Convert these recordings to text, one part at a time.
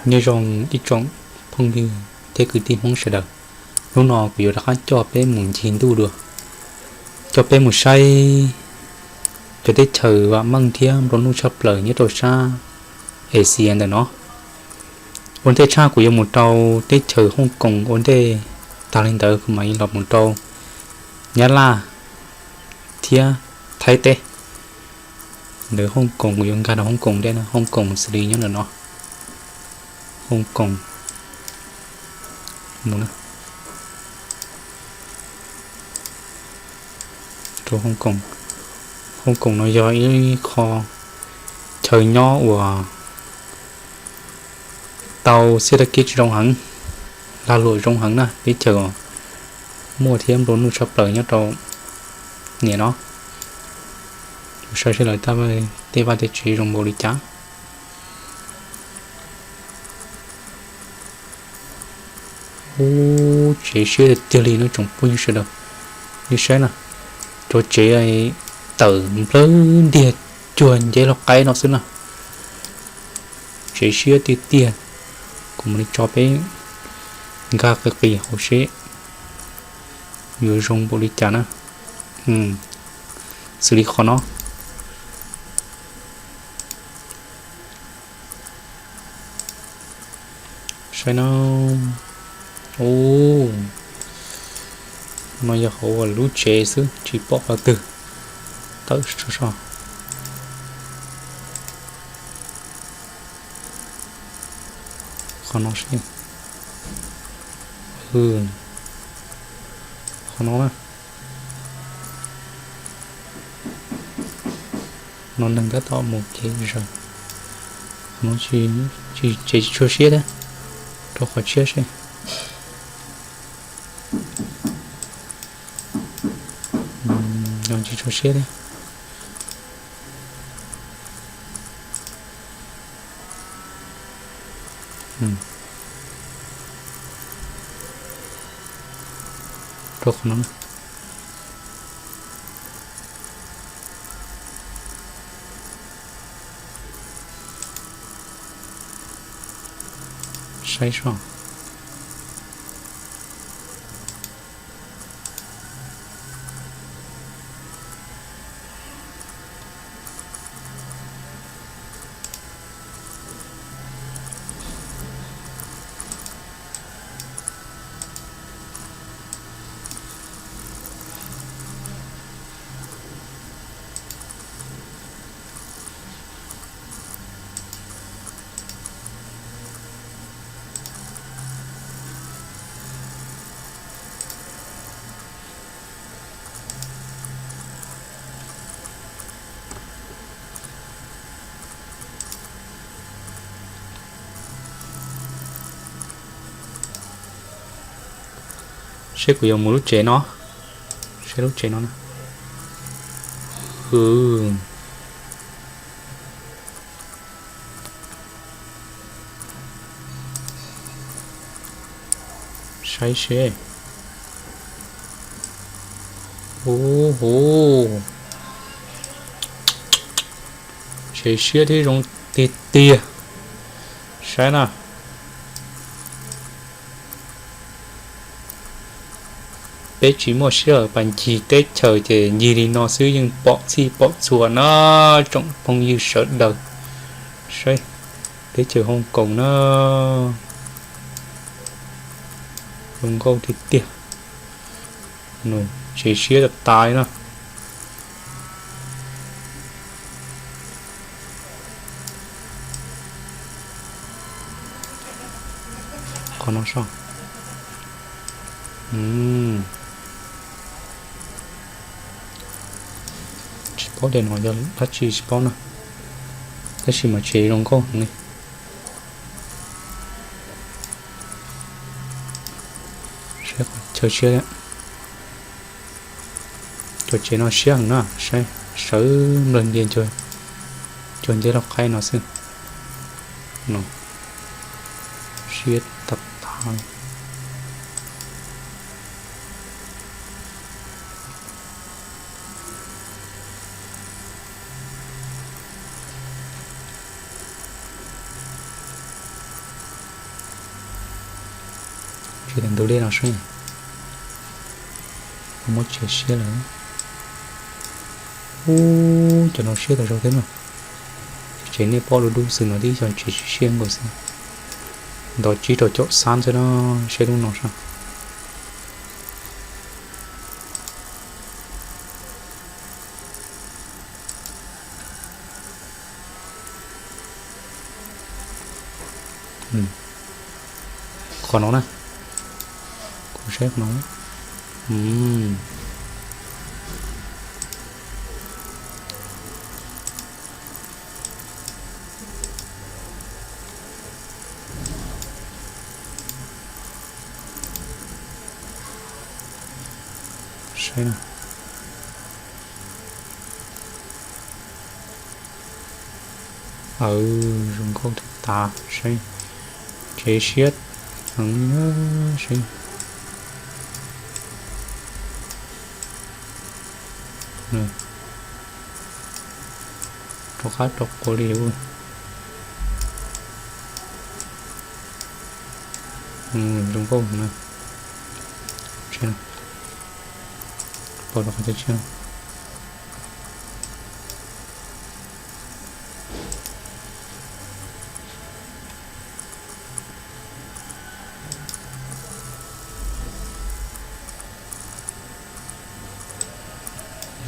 Nyob zoo ib tsoom phooj ywg thiab kwv tij Hmoob sawv daws, hnub no kuv yuav rov qab coj peb mus ncig ntuj dua, coj peb mus saib cov teb chaws vam meej thiab nplua nuj tshaj plaws nyob rau sab Asia ntawm no. Ua ntej tshaj kuv yuav mus rau teb chaws Hong Kong ua ntej, tag li ntawd kuv mam li los mus rau Nyab Laj thiab Thaib teb. Ntawm Hong Kong kuv yuav nkag rau Hong Kong ntej na, Hong Kong xws li nyob ntawm no. Hong Kong, mus na, rau Hong Kong. Hong Kong no yog ib qho chaw nyob uas tau xiab dab kib zoo heev, lag luam zoo heev na, teb chaws muaj thiab nplua nuj tshaj plaws nyob rau nim no. Mus saib seb lawv tej vaj tej tsev zoo npaum li cas. Ub, tsev siab tiag tiag li no tsoom phooj ywg sawv daws. Nej saib na, cov tsev tawm nplawg ntiag cuag nceb lauj qaib no xwb na. Tsev siab tiag tiag. Kuv mam li tso peb nkag qis qis hauv seb yuav zoo npaum li cas na. Xws li qhov no. Saib no. Ub, no yog hauv lub tsev xwb tsis pom qhov twg. Tawm tso so. Qhov no seb. Qhov no na. No neeg tab tom mus kev zaws. Qhov no tsis, tsev tsis tshua siab thiab. Rau qhov tshiab seb. No tsis tshua siab thiab. Rau qhov no. Saib seb. Seb kuv yuav mus lub tsev no. Seb lub tsev no na. Saib seb. Ub hu, tsev siab thiab zoo tiag tiag. Saib na. Peb tsis muaj sij hawm pas ncig teb chaws ces ncig li no xwb yeej pom txhij pom txhua na tsoom phooj ywg sawv daws. Saib teb chaws Hong Kong na, zoo nkauj tiag tiag. Tsev siab tas tas li na. Qhov no so. Tsis paub tias no yog dab tsi tsis paub na, tab sis mas tsev zoo nkauj heev li. Saib qhov chaw siab, cov tsev no siab heev na, saib sawv nplawg ntiag cuag nceb lauj qaib no xwb. No siab tag tag. Tsis tas ntug dej no seb, muab tsev siab lawm. Ub, cov no siab tas zog thiab no. Tsev nej pom du du xwb no, tib co tsev siab siab nkaus xwb. Nto tsib rau caum xab xwb no, saib lub no saib. Qhov no na, kuv saib qhov no. Saib na. Aw, zoo nkauj tas tas, saib. Tsev siab heev li na, saib. Rov qab rau quav li. Zoo nkauj na. Pom rau qhov tias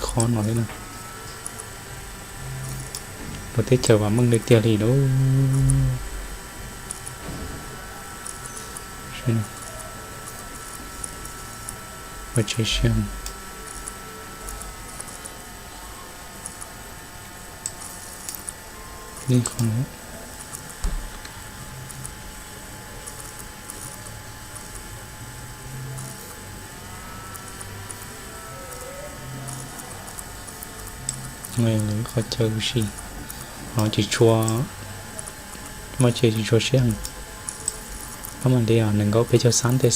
qhov no thiab na. Lub teb chaws vam meej li tiag li lauj. Ua tsev siab. Li qhov no. Qhov chaw ua si, qhov tsis tshua, mas tsev tsis tshua siab heev. Ob mas li nees nkaum peb caug xab tej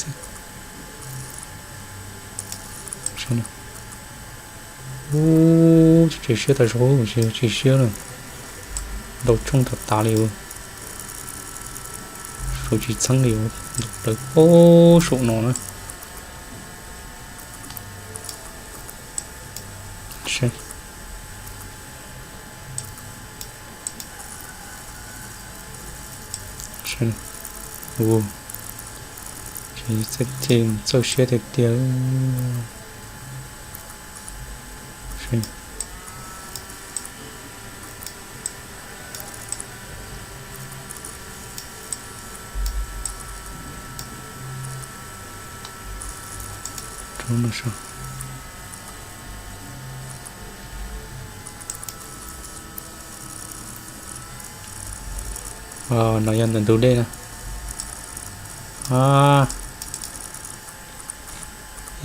xwb. Ub, tsev siab tas zog, tsis siab na. Ntau tsooj tas tas li. Suav tsis txheeb li, ntau plaws pob saum no na. Ua, txawj siab tiag tiag. No yog ntawm ntug dej na.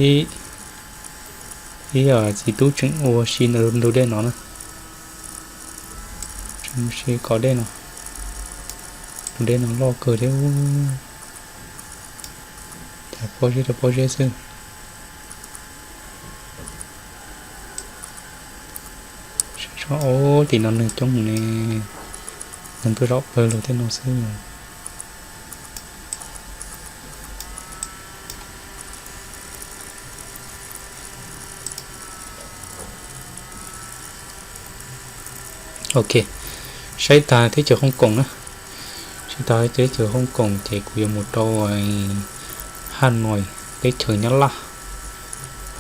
Ib, ib txiv tub tseem ua si ntawm ntug dej no na. Tseem si kov dej no. Tus dej no loj kawg thiab. Cas pob zeb rau pob zeb xwb. Saib, tim no neeg coob ne, neeg tuaj zaum pawg lug tej no xwb. Ok, saib tag teb chaws Hong Kong na. Saib tag teb chaws Hong Kong ces kuv yuav mus rau Hanoi, teb chaws Nyab Laj.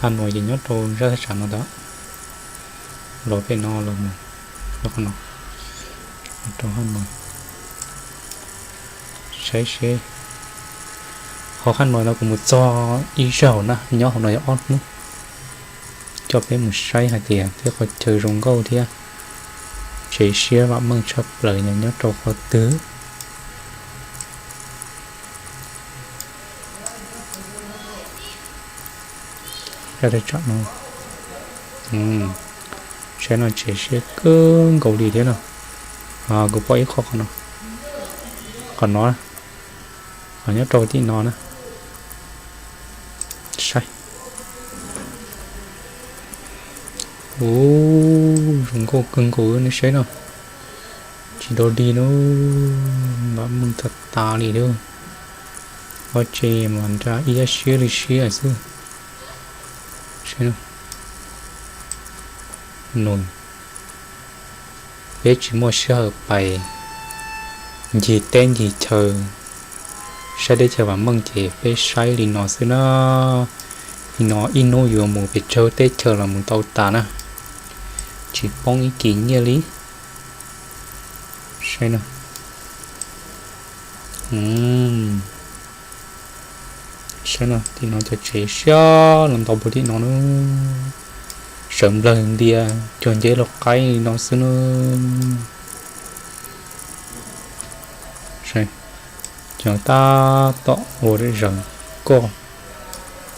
Hanoi ces nyob rau zaj thaj tsam no ntag. Los pem no los mus, los qhov no, rau Hanoi. Saib seb, hauv Hanoi no kuv mus txog ib zaug na, nyob hauv no yog ob hnub. Coj peb mus saib hais tias tej qhov chaw zoo nkauj thiab tsev siab vam meej tshaj plaws nyob rau qhov twg. Zaj thaj tsam no, saib no tsev siab kawg nkaus li thiab no. Kuv pom ib qho qhov no, qhov no, qhov nyob rau tim no na. Saib, ub, zoo nkauj kawg nkaus nej saib no. Tsis dog dig na, vam meej tas tas li thiab. Pob tse mas nra ib yam siab li siab xwb. Nws, peb tsis muaj sij hawm pais ncig teb ncig chaw saib teb chaws vam meej ces peb saib li no xwb na. Li no ib hnub yuav mus pes tsawg teb chaws los mus tau tas na, tsis poob ib kis nyiaj li. Saib no, saib no, tim no cov tsev siab los ntau puag tim no na. Sawv nplawg ntia cuag nceb lauj qaib li no xwb na. Cov tab tom ua zaws koj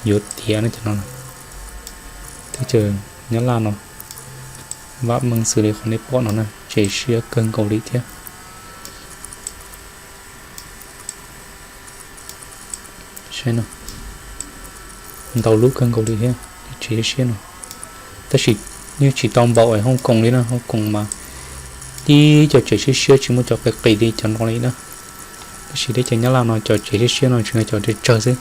yuav tiav no, cov no teb chaws Nyab Laj no vam meej xws li qhov nej pom no na, tsev siab kawg nkaus li thiab. Saib no, ntau lub kawg nkaus li thiab, tsev siab siab no. Tab sis yeej tsis tau npaum Hong Kong li na, Hong Kong mas tib cov tsev siab siab tsis muaj cov qis qis li cov no li na. Tab sis teb chaws Nyab Laj no cov tsev siab siab no tseem yog cov tsawg tsawg xwb,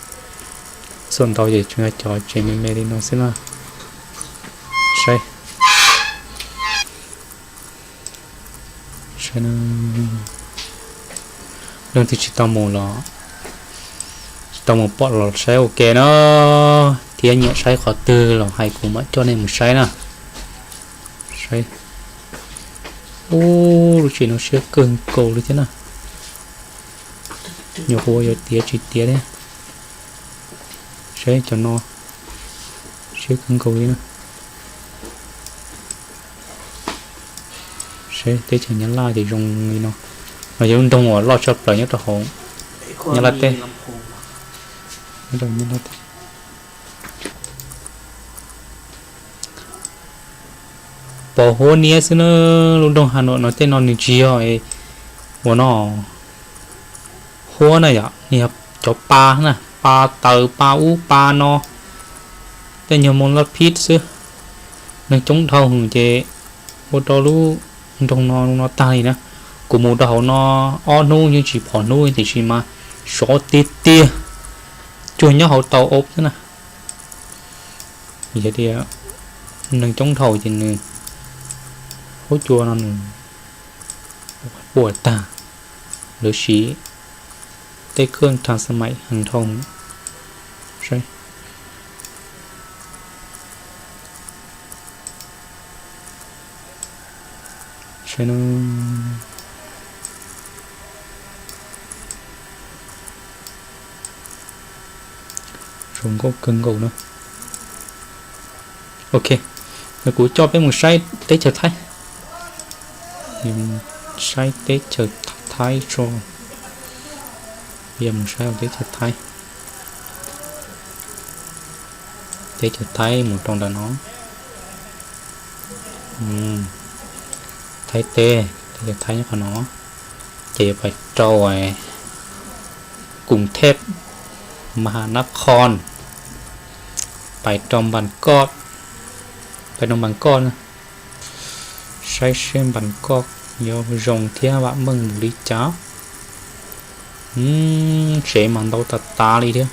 txhua ntau ces tseem yog cov tsev me me li no xwb na. Saib, saib, leej twg tsis tau mus los, tsis tau mus pom los saib ua ke na, thiab nyiam saib qhov twg los hais kuv mam coj nej mus saib na. Saib, ub, lub tsev no siab kawg nkaus li thiab na. Nyuam qhuav yuav tiav tsis tiav thiab. Saib cov no, siab kawg nkaus li na. Saib teb chaws Nyab Laj ces zoo li no. No yog lub nroog uas loj tshaj plaws nyob rau hauv Nyab Laj teb. Pos huab niab xwb na, lub nroog Hà Nội no tej no nws tsis yog ua no huab na yom, nws yog cov pa na, pa taws pa ub pa no, tej nyuag moo laj phib xwb. Neeg coob dhau hwv ces ua rau lub nroog no no tag li na. Kuv mus rau hauv no ob hnub yeej tsis phom hnub tiam sis mas sov tiag tiag, cuag nyob hauv tau ob xwb na. Yog tias neeg coob dhau ces nws, huab cua no nws puas tag, lawv siv tej khawb thas xas maim heev dhau. Saib, saib no, zoo nkauj kawg nkaus na. Ok, no kuv coj peb mus saib teb chaws Thaib. Saib teb chaws Thaib tso. Yog mus saib teb chaws Thaib. Teb chaws Thaib mus rau ntawm no. Thaib teb, teb chaws Thaib nyob qhov no. Ces yuav pais rau Kuv Thej, Maha Nakhon, pais rau Npas Koj, pais rau Npas Koj na. Saib seb Npas Koj yuav zoo thiab vam meej npaum li cas. Tsev mas ntau tas tas li thiab.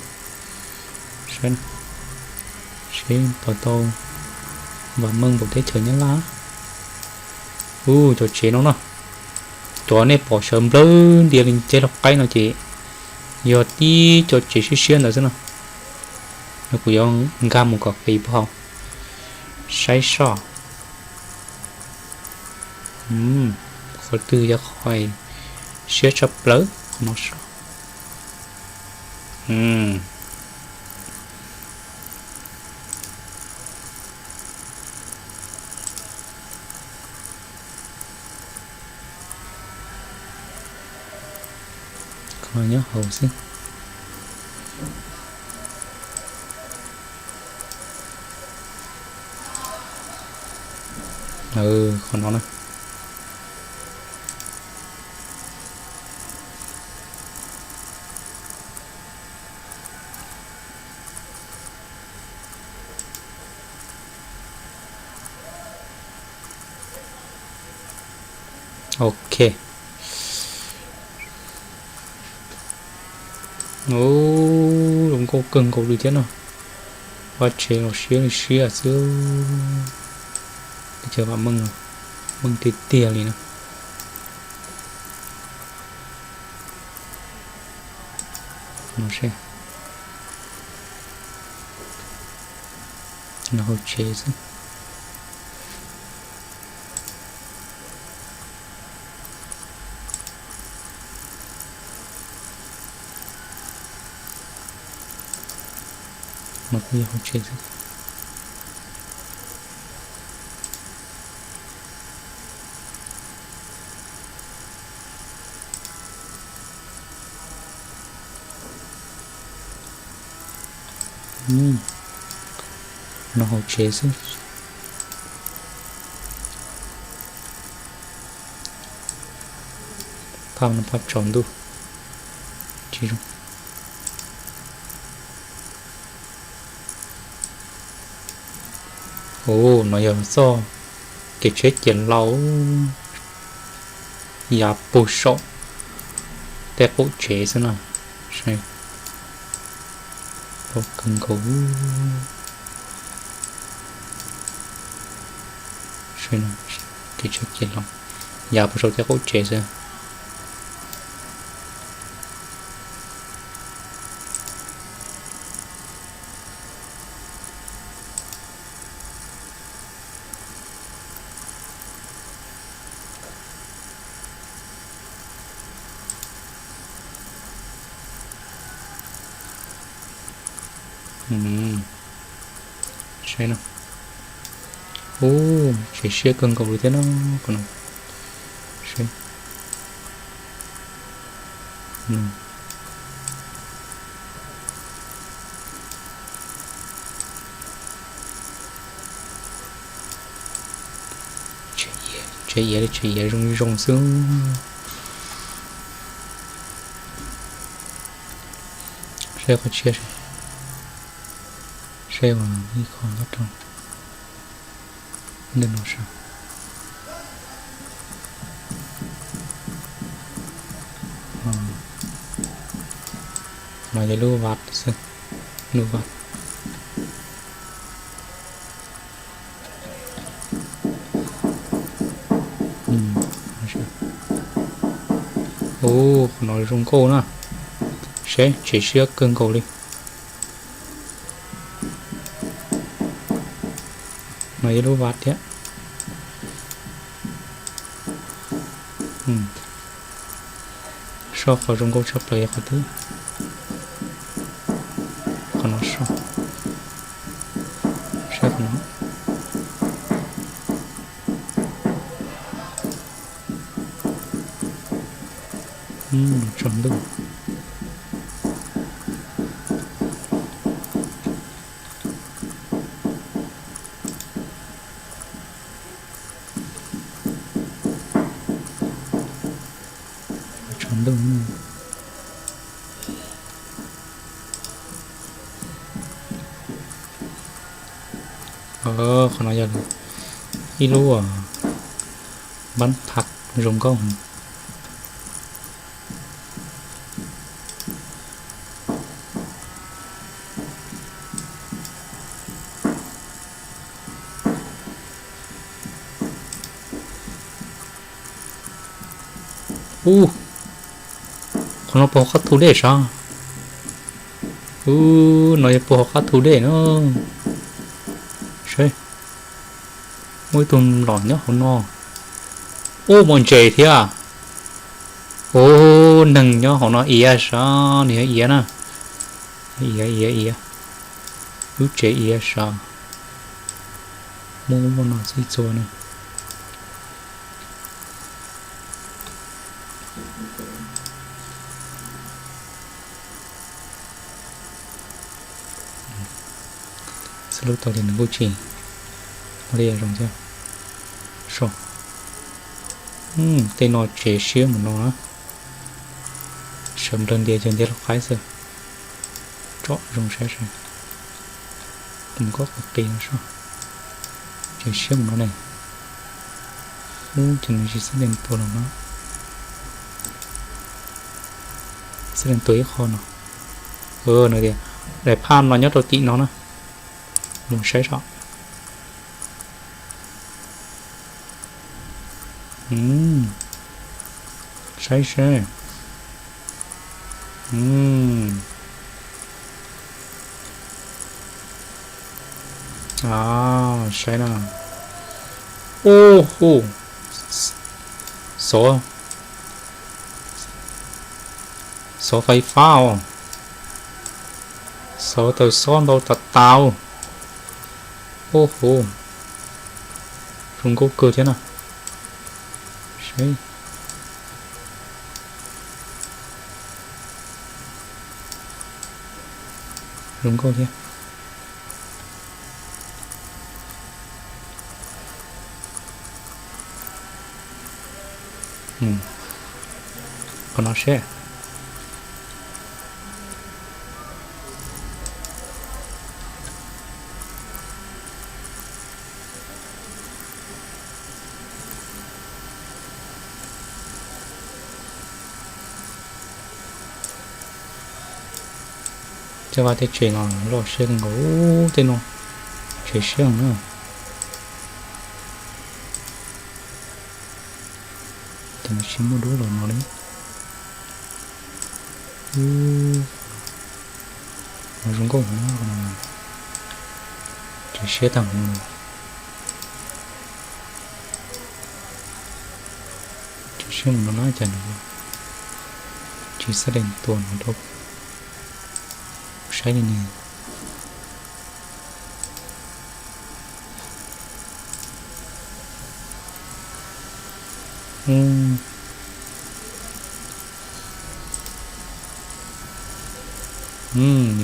Seb puas tau vam meej npaum teb chaws Nyab Laj. Ub, cov tsev no na, cov nej pom sawv nplawg ntia li nceb lauj qaib no ces yog tib cov tsev siab siab ntawd xwb no. No kuv yuav nkag mus kom qis puag hauv saib soj. Qhov twg yog qhov siab tshaj plaws qhov no soj. Nyob hauv xwb. Qhov no na. Ok. Ub, zoo nkauj kawg nkaus li thiab no. Vaj tsev los siab li siab xwb. Teb chaws vam meej, meej tiag tiag li na. No seb. No hauv tsev xwb. No kuj yog hauv tsev xwb. No hauv tsev xwb. Phaj no phaj tsaus ntuj tsis zoo. Ub, no yog txoj kev tsheb ciav laus yav puag saum tej qaum tsev xwb na. Saib, loj kawg nkaus. Saib, kev tsheb ciav laus yav puag saum tej qaum tsev xwb. Saib no. Ub, tsev siab kawg nkaus li thiab no. Qhov no, saib. Tsev iav li tsev iav zoo zoo xwb. Saib qhov tshiab, saib ua ib qho nyob rau ntawm no saib. No yog lub vaj xwb, lub vaj. Ub, qhov no zoo nkauj na. Saib, tsev siab kawg nkaus li. No yog lub vaj thiab. Soj qhov zoo nkauj tshaj plaws yog qhov twg? Qhov no soj. Saib qhov no. Tsaus ntuj. Tsaus ntuj. Qhov no yog ib lub npab phaj zoo nkauj. Ub, qhov no puas hauv qab thu dej sav? Ub, no yog puas hauv qab thu dej no. Saib, muaj ib tug los nyob hauv no. Ub, muaj ntses thiab. Ub, neeg nyob hauv no iav sav, nws yog iav na. Iav, iav, iav. Lub tsev iav sav. Muaj, muaj no txhij txhua ne. Xab lub tau li nws kuj tsis ua li zoo thiab. Soj. Tej no tsev siab mus no na. Sawv nplawg ntias ces ntias lub qaib xwb. Tsom zoo saib saib. Tus nkauj qis qis no soj. Tsev siab mus no ne. Ub, ces nws tsis xab lees tua los no. Xab lees tua ib qho no. Nws tias daim phaj no nyob rau tim no na. Mus saib saib. Saib seb. Saib na. Ub hu, xov, xov fais fab os. Xov taws xob ntau tas tas. Ub hu, zoo nkauj kawg thiab na. Zoo nkauj thiab. Qhov no seb. Tej vaj tej tsev no loj siab kawg nkaus, tej no tsev siab na. Ces nws tsis muaj dub los no li. Zoo nkauj, tsev siab tag. Tsev siab mus no na cas nws tsis xav dees tua no rau saib li ne.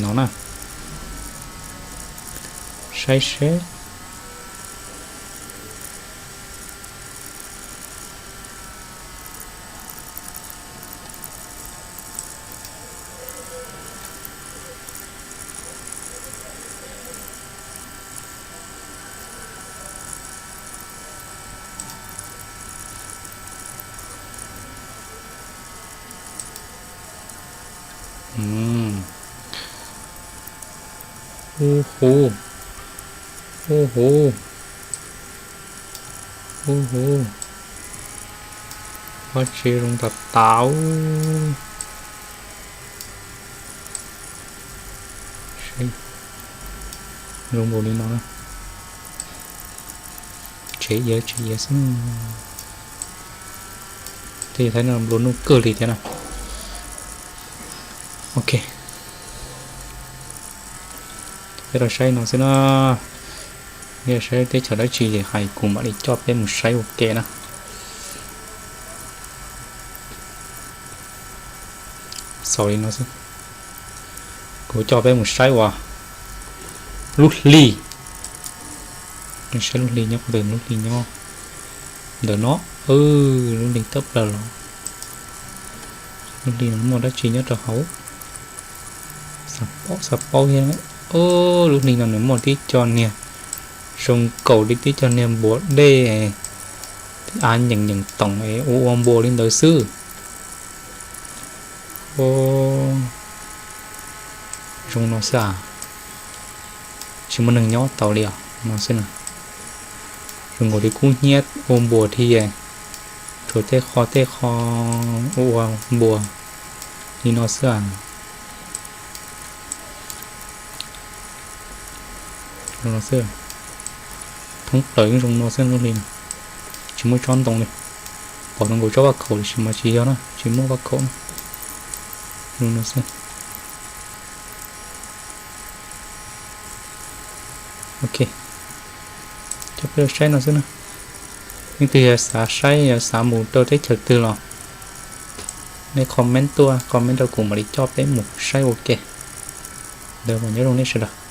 No na, saib seb. Ub hu, ub hu, ub hu, vaj tsev zoo tas tas. Zoo nkaus li no na. Tsev iav tsev iav xwb. Tej thaib no nplua nuj kawg li thiab na. Ok, peb rau saib no xwb na. Yog saib teb chaws dab tsi es hais kuv mam li coj peb mus saib ua ke na. Xaus li no xwb. Kuv coj peb mus saib uas lub hli. Saib lub hli nyob qhov twg, lub hli nyob ntawm no. Lub hli tawm plaws los. Lub hli no muaj dab tsi nyob rau hauv? Xav paub xav paub thiab. Lub hli no nws muaj tib co niag zoo nkaus li tib co niag npua dej, av nyeem nyeem toom es ua ua npua li ntawd xwb. Zoo no xwb as. Tsis muaj neeg nyob tau li os, no xwb na. Zoo nkaus li kub hnyiab ua npua thiab, tshuav tej qho tej qho ua ua npua li no xwb as. Thoob plaws yeej zoo no xwb lub hli no. Tsis muaj tsob ntoo li. Pom zoo nkaus tsob vaj khaum tiam sis mas tsis yog na, tsis muaj vaj khaum na. Zoo no xwb. Ok, coj peb saib no xwb na. Leej twg yog xav saib yog xav mus rau teb chaws twg los nej comment tuaj, comment rau kuv mam li coj peb mus saib ua ke. Ntawd mas nyob zoo nej sawv daws.